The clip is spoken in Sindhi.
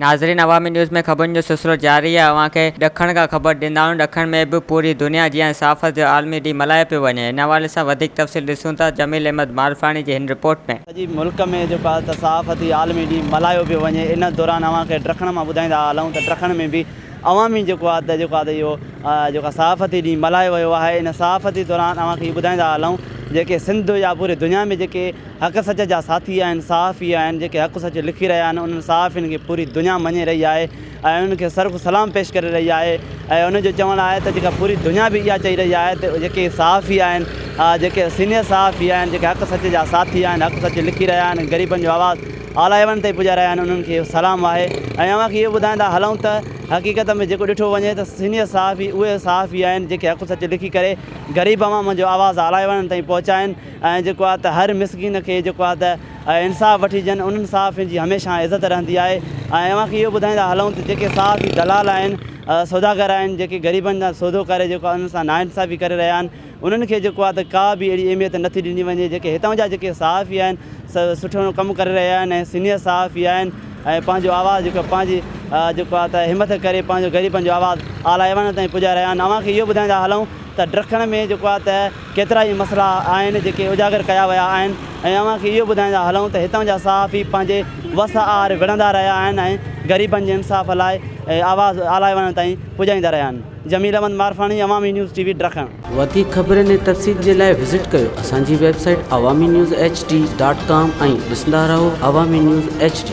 ناظرين عوامي نيوز ۾ خبرن جو سلسلو جاري آهي اوهان کي ڏکڻ کان خبر ڏيندا آهيون ڏکڻ ۾ به پوري دنيا جيان صحافت جو عالمي ڏينهن ملهايو پيو وڃي ان حوالي سان وڌيڪ تفصيل ڏسون ٿا جميل احمد معرفاڻي جي هن رپورٽ ۾. سڄي ملڪ ۾ جيڪو آهي ته صحافتي عالمي ڏينهن ملهايو پيو وڃي ان دوران اوهان کي ڊکڻ مان ٻڌائيندا هلون ته ڊکڻ ۾ به عوامي جيڪو آهي ته جيڪو آهي ته اهو جيڪو آهي صحافتي ڏينهن ملهايو ويو آهي ان صحافتي دوران اوهان کي اهو ٻڌائيندا هلون جيڪي سنڌ يا پوري دنيا ۾ جيڪي حق سچ جا ساٿي آهن، صحافي آهن، جيڪي حق سچ لکي رهيا آهن، انهن صحافين کي پوري دنيا مڃي رهي آهي ۽ انهن کي سرخ سلام پيش ڪري رهي آهي ۽ انهن جو چوڻ آهي ته جيڪا پوري دنيا به اها چئي رهي آهي ته جيڪي صحافي آهن، جيڪي سينيئر صحافي آهن، جيڪي حق سچ جا ساٿي آهن، حق سچ لکي رهيا آهن، غريبن جو آواز اعليٰ ايوان تائين پڄائي رهيا آهن، انهن کي سلام آهي ۽ اوهان کي اهو ٻڌائيندا هلون ته حقيقت ۾ جيڪو ڏٺو وڃي ته سينيئر صحافي اهي صحافي آهن جيڪي حق سچ لکي ڪري غريب عوام جو آواز اعليٰ ايوانن تائين پهچائين. ۽ جيڪو آهي ته هر مسڪين کي جيڪو آهي ته انصاف وٺي ڏين انهن صحافين جي هميشه عزت رهندي آهي ۽ اوهان کي اهو ٻڌائيندا هلون ته جيڪي صحافي دلال آهن سوداگر آهن جيڪي غريبن سان سودو ڪري جيڪو آهي انهن سان ناانصافي ڪري رهيا آهن انهن کي جيڪو آهي ته ڪا به اهڙي اهميت نٿي ڏني وڃي جيڪي هتان جا جيڪي صحافي آهن سٺو ڪم ڪري رهيا آهن ۽ سينيئر صحافي آهن ۽ پنهنجو آواز جيڪو پنهنجي جيڪو آهي ته همت ڪري پنهنجو غريبن جو آواز اعليٰ ايوانن تائين پڄائي رهيا آهن اوهان کي اهو ٻڌائيندا هلون ته ڊکڻ ۾ جيڪو آهي ته ڪيترائي مسئلا آهن جيڪي اجاگر ڪيا ويا آهن ۽ اوهان کي اهو ٻڌائيندا هلون ته هتان جا صحافي پنهنجي وس آهر وڙهندا رهيا آهن ۽ غريبن جي انصاف لاء آواز اعليٰ ايوانن تائين پڄائيندا رهيا آهن. Jamil Ahmed Marfani, Awami news T V, Dakhan. وڌيڪ خبرن ۽ تفصيل جي لاء وزٽ ڪيو اسان جي website Awami news H D dot com ۽ ڏسندا رهو عوامي نيوز ايڇ ڊي.